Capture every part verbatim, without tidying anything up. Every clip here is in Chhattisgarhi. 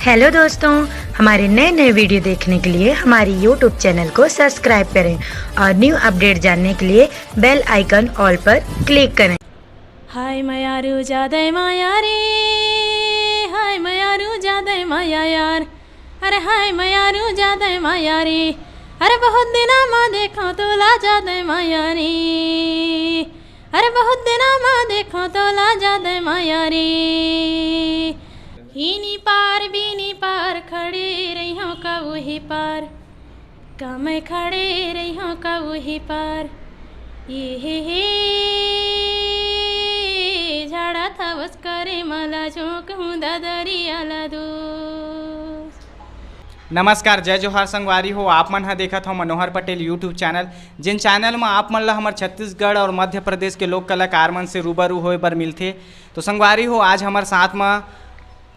हेलो दोस्तों, हमारे नए नए वीडियो देखने के लिए हमारी यूट्यूब चैनल को सब्सक्राइब करें और न्यू अपडेट जानने के लिए बेल आइकन ऑल पर क्लिक करें। हाय मयारू जादे माया रे, हाय मयारू जादे माया यार, अरे हाय मयारू जादे माया रे, अरे बहुत दिना मा देखा तोला जादे माया रे, अरे बहुत दिना मा देखा तोला जादे माया रे। हीनी पार बीनी पार खड़े रहियो का उही पार, का मैं खड़े रहियो का उही पार। ये हे हे झाड़ा था बस करे मला झोंक हूँ ददरिया ला दोस्त। नमस्कार, जय जोहार संगवारी हो। आप मन ह देखत हो मनोहर पटेल यूट्यूब चैनल, जिन चैनल म आप मन ल हमर छत्तीसगढ़ और मध्य प्रदेश के लोक कलाकार मन से रूबरू होए बर मिलथे। तो संगवारी हो, आज हमर साथ म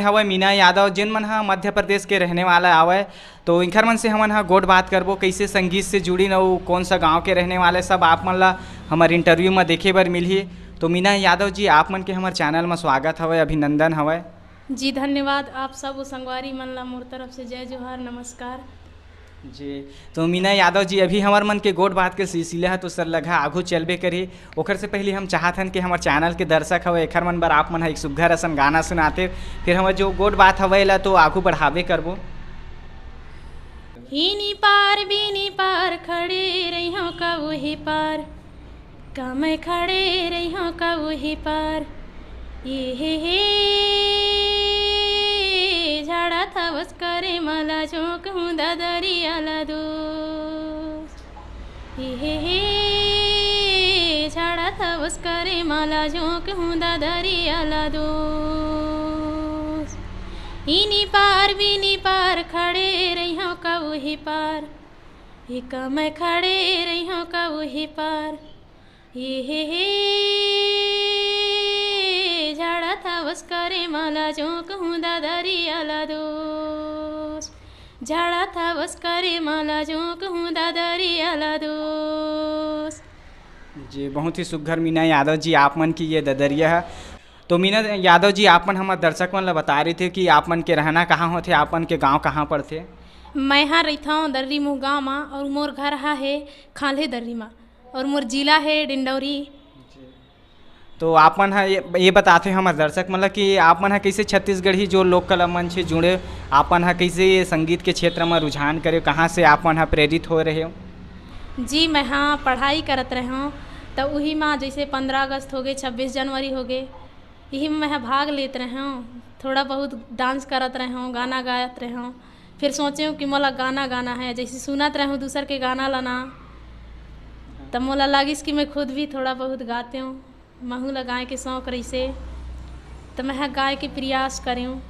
हवय मीना यादव, जिन मन ह मध्य प्रदेश के रहने वाला आवय। तो इनकर मन से हमन ह गोठ बात करबो, कइसे संगीत से जुड़िन अउ कौन सा गांव के रहने वाले, सब आप मन ल हमर इंटरव्यू म देखे बर मिलही। तो मीना यादव जी, आप मन के हमर चैनल म स्वागत हवय, अभिनंदन हवय। जी धन्यवाद। आप सब संगवारी मन ला मोर तरफ से जय जोहार, नमस्कार। जी, तो मीना यादव जी, अभी हमर मन के गोठ बात के सिलसिला ह तो सरलघा आघू चलबे करही। ओखर से पहले हम चाहत हन कि हमर चैनल के दर्शक हवय, एखर मन बर आप मन ह एक सुग्घर असन गाना सुनाते, फिर हमर जो गोठ बात हवय एला तो आघू बढ़ाबे करबो। हीनी पार बीनी पार खड़े रहियो का उही पार, का मैं खड़े रहियो का उही पार। ये हे हे झाड़ा था बस करे मला झोंक हूँ ददरिया ला दोस्त। ये हे हे झाड़ा था बस करे मला झोंक हूँ ददरिया ला दोस्त। हीनी पार बीनी पार खड़े रहियो का उही पार, ये का मैं खड़े रहियो का उही पार। ये हे हे झाड़ा था बस करे मला झोंक हूँ ददरिया ला दोस्त, झाड़ा था बस करे मला झोंक हूँ ददरिया ला दोस्त। जी, बहुत ही सुघर मीना यादव जी, आप मन की ये ददरिया है। तो मीना यादव जी, आप मन हमर दर्शक मन ला बता रही थे कि आप मन के रहना कहाँ होथे, आप मन के गांव कहाँ पड़थे? मैं हा रहिथौं दर्री मुँह गांव मा और मोर घर हा हे खाल्हे दर्री मा। और मोर जिला हे डिंडौरी। तो आप मन ह ये, ये बताते हमर दर्शक मन ल कि आप मन ह कइसे छत्तीसगढ़ी जो लोक कला मंच से जुड़े, आप मन ह कइसे ये संगीत के क्षेत्र म रुझान करे, कहाँ से आप मन ह प्रेरित होए रहे हो? जी, मैं ह पढ़ाई करत रहे हूँ, तो उही मा जैसे पंद्रह अगस्त हो गए, छब्बीस जनवरी हो गए, यही में मैं ह भाग लेत रहे हूँ, थोड़ा बहुत डांस करत रहे हूँ, गाना गायत रहे हूँ। फिर सोचे हूँ कि मोला गाना गाना है, जैसे सुनत रहे हूँ दूसर के गाना ला ना, तब मोला लागिस कि मैं खुद भी थोड़ा बहुत गाते हूँ, महू ला गाए के शौक रहिसे, तो मैं ह गाए के प्रयास करे हूँ।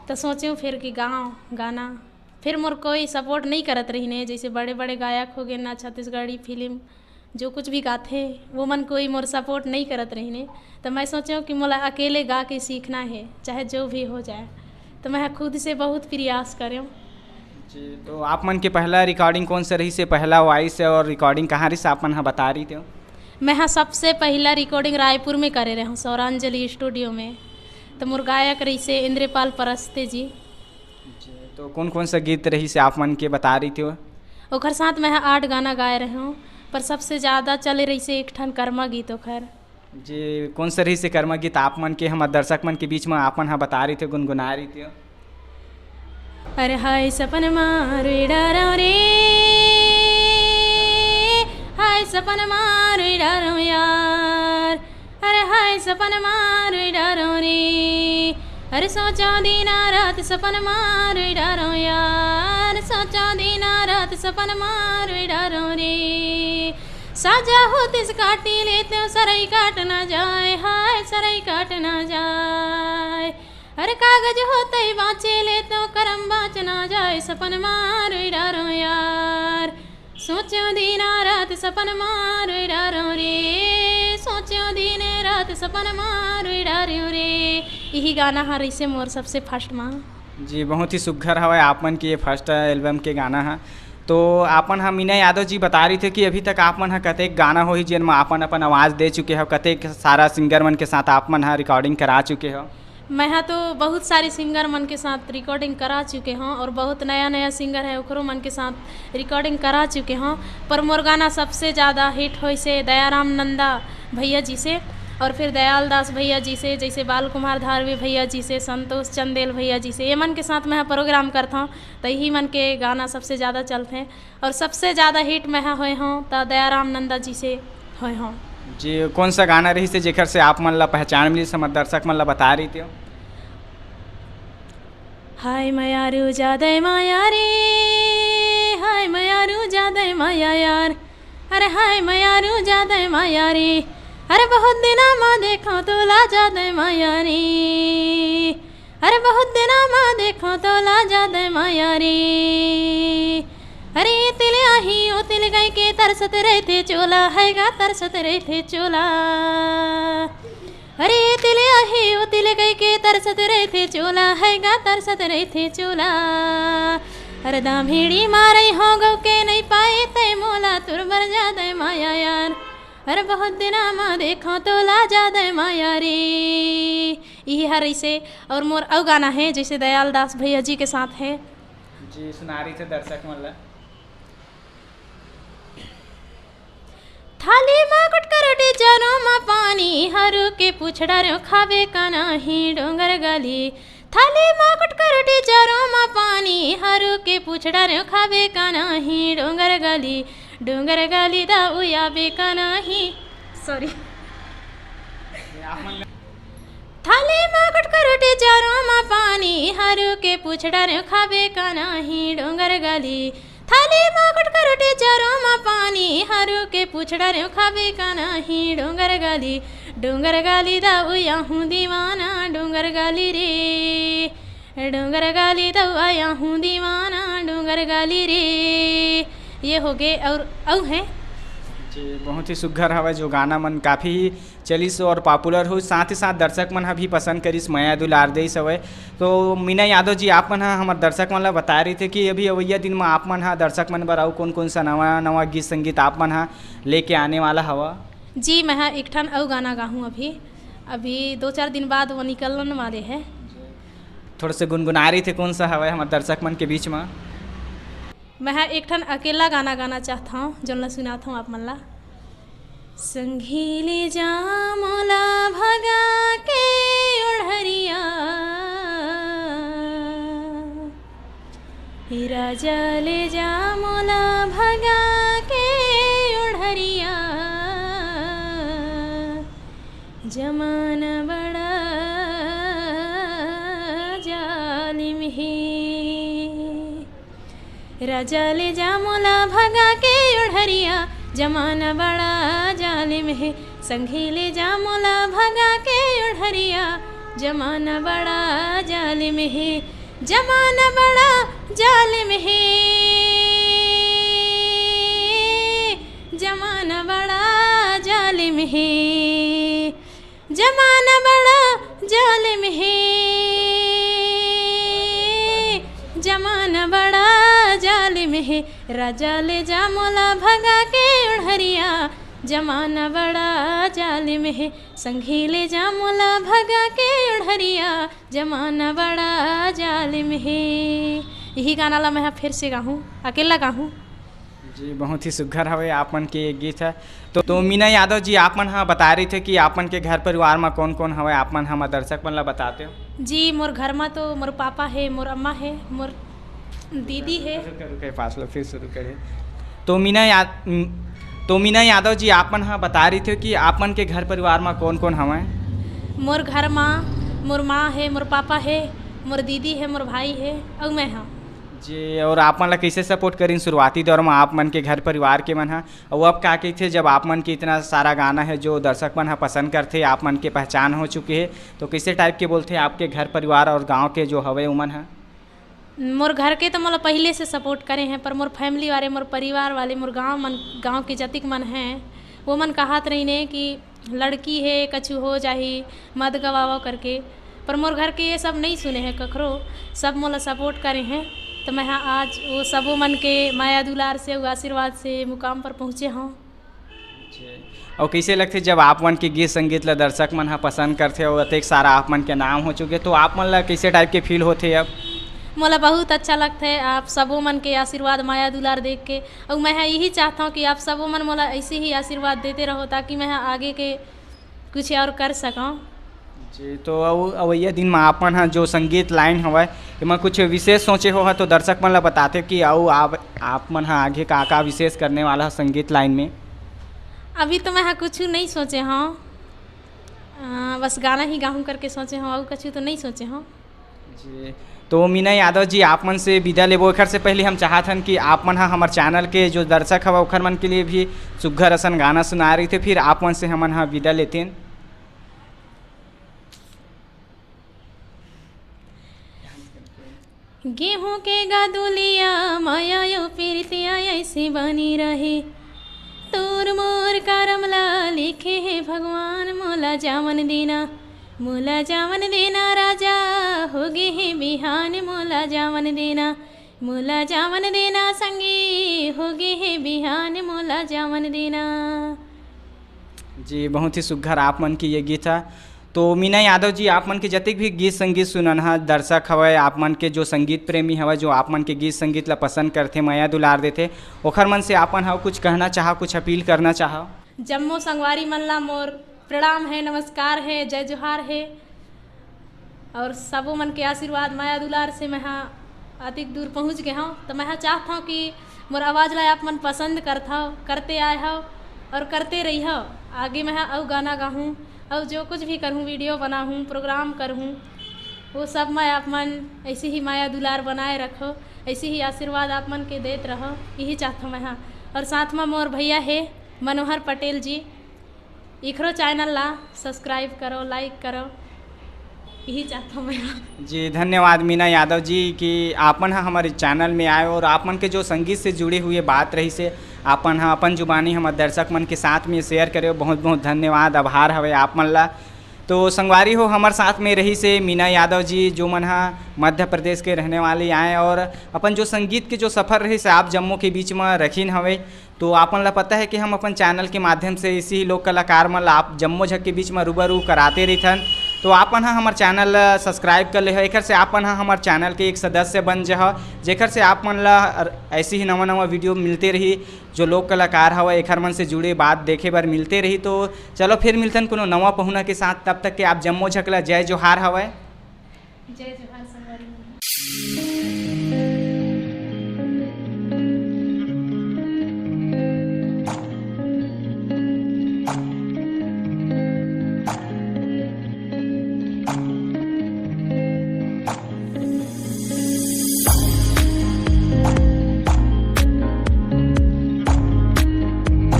तो सोचे हूँ फिर कि गाँव गाना, फिर मोर कोई सपोर्ट नहीं करत रहिने, जैसे बड़े बड़े गायक हो गए ना, छत्तीसगढ़ी फिल्म जो कुछ भी गाथे, वो मन कोई मोर सपोर्ट नहीं करत रहिने। तो मैं सोचे हूँ कि मोला अकेले गा के सीखना है, चाहे जो भी हो जाए। तो मैं खुद से बहुत प्रयास करे हूँ। जी, तो आप मन के पहला रिकॉर्डिंग कौन से रहिसे, पहला वॉइस और रिकॉर्डिंग कहाँ रहिसे, आप मन ह बता रही थे? मैं ह सबसे पहला रिकॉर्डिंग रायपुर में करे रहे हूँ, सौरांजलि स्टूडियो में। तो मोर गायक रहिसे इंद्रपाल परस्ते जी। जी, तो कौन कौन सा गीत रहिसे आप मन के बता रही थे? ओकर साथ मैं ह आठ गाना गाए रहे हूँ, पर सबसे ज़्यादा चले रहिसे एक ठन कर्मा गीत ओखर। जी, कौन सा रहिसे कर्मा गीत आप मन के हमर दर्शक मन के बीच में आप मन ह बता रही थे, गुनगुना रही थे? अरे हाय सपन मारुई डारो रे, हाय सपन मारुई डारो यार, अरे हाय सपन मारुई डारो रे, अरे सोचो दीना रात सपन मारुई डारो यार, सोचो दीना रात सपन मारुई डारो रे। साजा होतिस काटी लेते सरई काट ना जाए, हाय सरई काट ना जाए। अरे कागज होते बाँचे लेते करम बाँच ना जाए, सपन मारुई डारो यार। सोचो दीना रात सपन मारुई डारो रे, सोचो दीने रात सपन मारुई डारो रे। यही गाना ह रहिसे मोर सबसे फर्स्ट मा। जी, बहुत ही सुघर हवय आप मन के ये फर्स्ट एल्बम के गाना ह। तो आपन ह मीना यादव जी बता रही थे कि अभी तक आप मन ह कतेक गाना होही जेन म आपन अपन आवाज़ दे चुके हो, कतेक सारा सिंगर मन के साथ आप मन ह रिकॉर्डिंग करा चुके हो? मैं हा तो बहुत सारे सिंगर मन के साथ रिकॉर्डिंग करा चुके हौं और बहुत नया नया सिंगर है, ओकरो मन के साथ रिकॉर्डिंग करा चुके हौं, पर मोर गाना सबसे ज़्यादा हिट होइसे दयाराम नंदा भैया जी से और फिर दयाल दास भैया जी से, जैसे बाल कुमार धारवी भैया जी से, संतोष चंदेल भैया जी से, ये मन के साथ मैं हा प्रोग्राम करत हौं, तो यही मन के गाना सबसे ज़्यादा चलथे। और सबसे ज़्यादा हिट मैं हा होए हौं त दयाराम नंदा जी से होए हौं। जी, कौन सा गाना रहिसे जेकर से आप मन ला पहचान मिलिस, हमर दर्शक मन ला बता रही थे? हाय मयारू जादय माया रे, हाय मयारू जादय माया यार, अरे हाय मयारू जादय माया रे, अरे बहुत दिना मा देखौं तोला जादय माया रे, अरे बहुत दिना मा देखौं तोला जादय माया रे। अरे ए तिल आही, ओ तिल गई के तरसत रहिथे चोला, है गा तरसत रहिथे चोला। अरे ए तिल आही, ओ तिल गई के तरसत रहिथे चोला, है गा तरसत रहिथे चोला। अरे दाम्हेड़ी मारई हो गऊ के नहीं पाए तै मोला, तुर बर जादय माया यार। अरे बहुत दिना मा देखौं तोला जादय माया रे। यही हर ऐसे और मोर अउ गाना है, जैसे दयाल दास भैया जी के साथ है। जी, सुना रही थे दर्शक मन ला। थाली मा कुटकर रोटी, चारो मा पानी, हरू के पुछड़ा रे खाबे का नाही डोंगर गाली। थाली मा कुटकर रोटी, चारो मा पानी, हरू के पुछड़ा रे खाबे का नाही डोंगर गाली। डोंगर गाली दा उयाबे का नाही, सॉरी। थाली मा कुटकर रोटी, चारो मा पानी, हरू के पुछड़ा रे खाबे का नाही डोंगर गाली। थाली मा कुटकर रोटी, चारो मा पानी, हरू के पुछड़ा रे खाबे का नाही डोंगर गाली। डोंगर गाली दा उया हूँ दीवाना डोंगर गाली रे। डोंगर गाली दा उया हूँ दीवाना डोंगर गाली रे। ये हो गए और अउ हैं। जी, बहुत ही सुघर हवय जो गाना मन काफ़ी चलिस और पॉपुलर होइस, साथ ही साथ दर्शक मन ह भी पसंद करिस, मया दुलार देइस हवय। तो मीना यादव जी, आप मन ह हमर दर्शक मन ल बताए रहिथे कि अभी अवइया दिन म आप मन ह दर्शक मन बर अउ कोन-कोन सा नवा-नवा गीत संगीत आप मन ह लेके आने वाला हवा? जी, मैं ह एक ठन अउ गाना गाहूँ अभी, अभी दो चार दिन बाद वो निकलन वाले है। थोड़ा से गुनगुनाए रहिथे, कोन सा हवय हमर दर्शक मन के बीच म? मैं ह एक ठन अकेला गाना गाना चाहत हौं, जोन ला सुनात हौं आप मन ला। संगी ले जा मोला भगा के ओढ़रिया, हे राजा ले जा मोला भगा के ओढ़रिया, जमाना बड़ा जालिम हे। राजा ले जा मोला भगा के ओढ़रिया, जमाना बड़ा जालिम हे। संगी ले जा मोला भगा के ओढ़रिया, जमाना बड़ा जालिम हे। जमाना बड़ा जालिम हे। जमाना बड़ा जालिम हे। जमाना बड़ा जालिम हे। जमाना बड़ा जालिम हे। राजा ले जा मोला भगा के ओढ़रिया, जमाना बड़ा जालिम हे। संगी ले जा मोला भगा के ओढ़रिया, जमाना बड़ा जालिम हे। यही गाना ला मैं ह फिर से गाहूँ, अकेला गाहूँ। जी, बहुत ही सुघर हवे आप मन के ये गीत ह। तो, तो मीना यादव जी, आप मन ह बता रही थे कि आप मन के घर परिवार म कौन-कौन हवे, आप मन हमर दर्शक मन ला बताते हो? जी, मोर घर म तो मोर पापा हे, मोर अम्मा हे, मोर दीदी हे। रुके, रुके, पास लो, फिर शुरू करें। तो मीना याद-, तो मीना यादव जी, आप मन ह बता रही थे कि आप मन के घर परिवार म कौन-कौन हवे? मोर घर म मोर माँ हे, मोर पापा हे, मोर दीदी हे, मोर भाई हे, अउ मैं ह। जी, और आप मन ला कैसे सपोर्ट करिन शुरुआती दौर म आप मन के घर परिवार के मन ह? अउ अब का कहिथे, जब आप मन के इतना सारा गाना है जो दर्शक मन ह पसंद करथे, आप मन के पहचान हो चुके हे, तो कैसे टाइप के बोलथे आपके घर परिवार और गाँव के जो हवे उमन ह? मोर घर के तो मोला पहिले से सपोर्ट करे हैं, पर मोर फैमिली वाले, मोर परिवार वाले, मोर गाँव मन, गाँव के जतिक मन हैं, वो मन कहत रहिने कि लड़की हे, कछु हो जाही, मत गवावा करके। पर मोर घर के ये सब नहीं सुने हैं कखरो, सब मोला सपोर्ट करे हैं। तो मैं ह आज वो सबो मन के मया दुलार से, वो आशीर्वाद से मुकाम पर पहुँचे हौं। अउ कइसे लगथे, जब आप मन के गीत संगीत ला दर्शक मन ह पसंद करथे अउ अतेक सारा आप मन के नाम हो चुके, तो आप मन ला कइसे type के feel होथे अब? मोला बहुत अच्छा लगथे, आप सबो मन के आशीर्वाद, मया दुलार देख के। अउ मैं ह यही चाहत हौं कि आप सबो मन मोला ऐसे ही आशीर्वाद देते रहो, ताकि मैं ह आगे के कुछ और कर सकौं। जी, तो अउ अवइया दिन म आप मन ह जो संगीत line हवय, एमा कुछ विशेष सोचे हो ह, तो दर्शक मन ला बताते कि अउ आप, आप मन ह आगे का-का विशेष करने वाला ह संगीत line में? अभी तो मैं ह कुछु नहीं सोचे हौं, अ, बस गाना ही गाहूँ करके सोचे हौं, अउ कुछु तो नहीं सोचे हौं। जी, तो मीना यादव जी, आप मन से विदा लेबो, एखर से पहले हम चाहत हन कि आप मन ह हमर channel के जो दर्शक हवय, ओखर मन के लिए भी सुग्घर असन गाना सुनाए रहिते, फिर आप मन से हमन ह विदा लेतेन। गेहूं के गदुलिया, मया यो पीरतिया ऐसे बनी रहे। तोर मोर करम ला लिखे हे भगवान, मोला जावन देना, मोला जावन देना राजा, हो गे हे बिहान, मोला जावन देना, मोला जावन देना संगी, हो गे हे बिहान, मोला जावन देना। जी, बहुत ही सुग्घर आप मन के ये गीत ह। तो मीना यादव जी, आप मन के जतेक भी गीत संगीत सुनन ह, दर्शक हवय, आप मन के जो संगीत प्रेमी हवय, जो आप मन के गीत संगीत ला पसंद करथे, मया दुलार देथे, ओखर मन से आप मन ह कुछ कहना चाहव, कुछ अपील करना चाहव? जम्मो संगवारी मन ला मोर प्रणाम हे, नमस्कार हे, जय जोहार हे। और सबो मन के आशीर्वाद, मया दुलार से मैं हा अतिक दूर पहुँच गए हौं। तो मैं हा चाहत हौं कि मोर आवाज़ ला आप मन पसंद करत हव, करते आए हव और करते रही हव। आगे मैं हा अउ गाना गाहूँ, अउ जो कुछ भी करहूँ, video बनाहूँ, program करहूँ, वो सब में आप मन ऐसे ही मया दुलार बनाए रखो, ऐसे ही आशीर्वाद आप मन के देत रहो, यही चाहत हौं मैं हा। और साथ में मोर भैया हे मनोहर पटेल जी, इखरो channel ला subscribe करो, like करो, यही चाहत हौं मैं हा। जी, धन्यवाद मीना यादव जी कि आप मन ह हमर channel में आए और आप मन के जो संगीत से जुड़े हुए बात रहिसे, आप मन ह अपन जुबानी हमर दर्शक मन के साथ में share करे। बहुत बहुत धन्यवाद, आभार हवे आप मन ला। तो संगवारी हो, हमर साथ में रहिसे मीना यादव जी, जो मन ह मध्य प्रदेश के रहने वाली आए और अपन जो संगीत के जो सफर रहिसे आप जम्मो के बीच में रखिन हवे। तो आप मन ला पता है कि हम अपन channel के माध्यम से इसी लोक कलाकार मन ला आप जम्मो झक के बीच में रूबरू कराते रहिथन। तो आप मन ह हमर channel ला subscribe कर ले हो, एकर से आप मन ह हमर channel के एक सदस्य बन जह, जेकर से आप मन ला अर-, ऐसी ही नवा नवा video मिलते रही, जो लोक कलाकार हवय एखर मन से जुड़े बात देखे बर मिलते रही। तो चलो फिर मिलथन कोनो नवा पहुना के साथ, तब तक के आप जम्मो झक ला जय जोहार हवय। जय जोहार संगवारी मन।